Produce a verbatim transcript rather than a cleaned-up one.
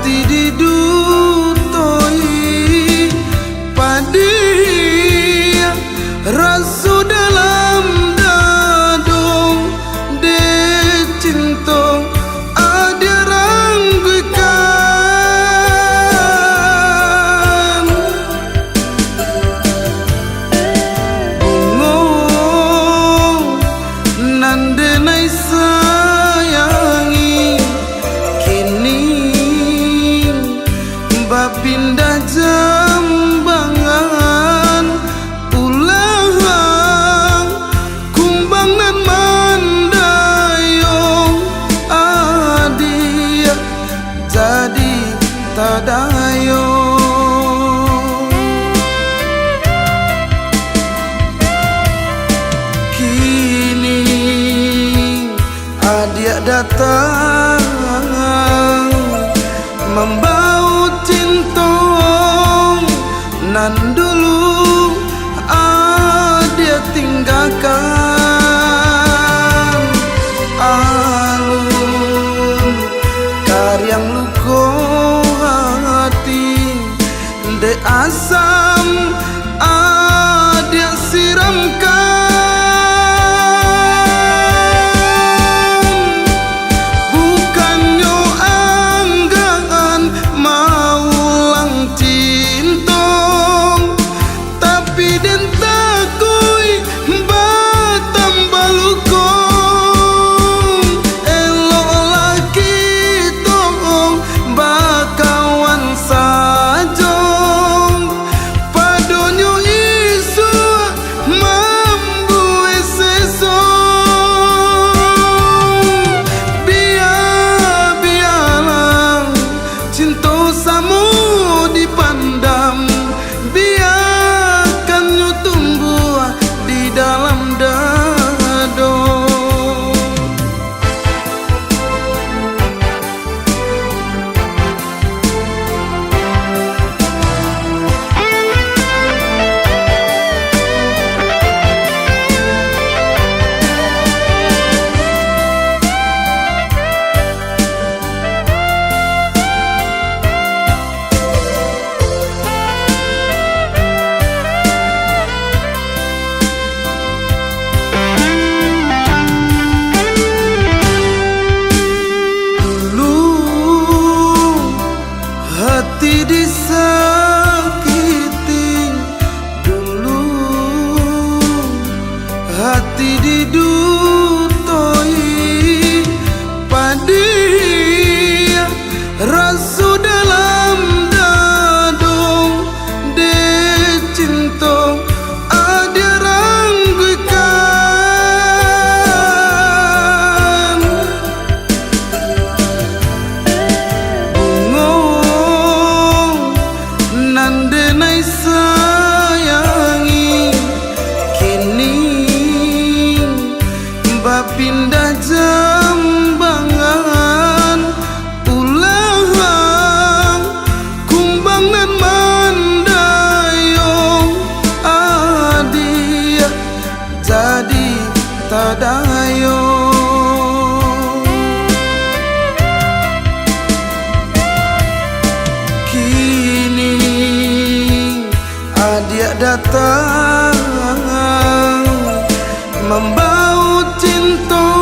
Hati didutoi padiah, raso dalam dado dek cinto adiak rangguikan. Bungo nan denai sayangi, kini bapindah jambangan. Ulah kumbang nan mandayung, adiak jadi tadayung. Kini adiak datang, mambaok cinto nan dulu adiak tinggakan. Alun kariang luko hati, dek asam adiak siramkan. Bukannyo anggan maulang cinto, tapi den takuik batambah luko. Eloklah kito bakawan sajo, padonyo isuak mambuek seso. Bia-bialah cinto samo dipandam, biakannyo tumbuah di dalam dado. Dulu hati disakiti, dulu hati didutoi, padiah raso dalam dado dek cinto adiak rangguikan. Bungo nan denai sayangi, kini bapindah jambangan. Ulah kumbang nan mandayung, adiak jadi tadayung. Kini adiak datang, mambaok cinto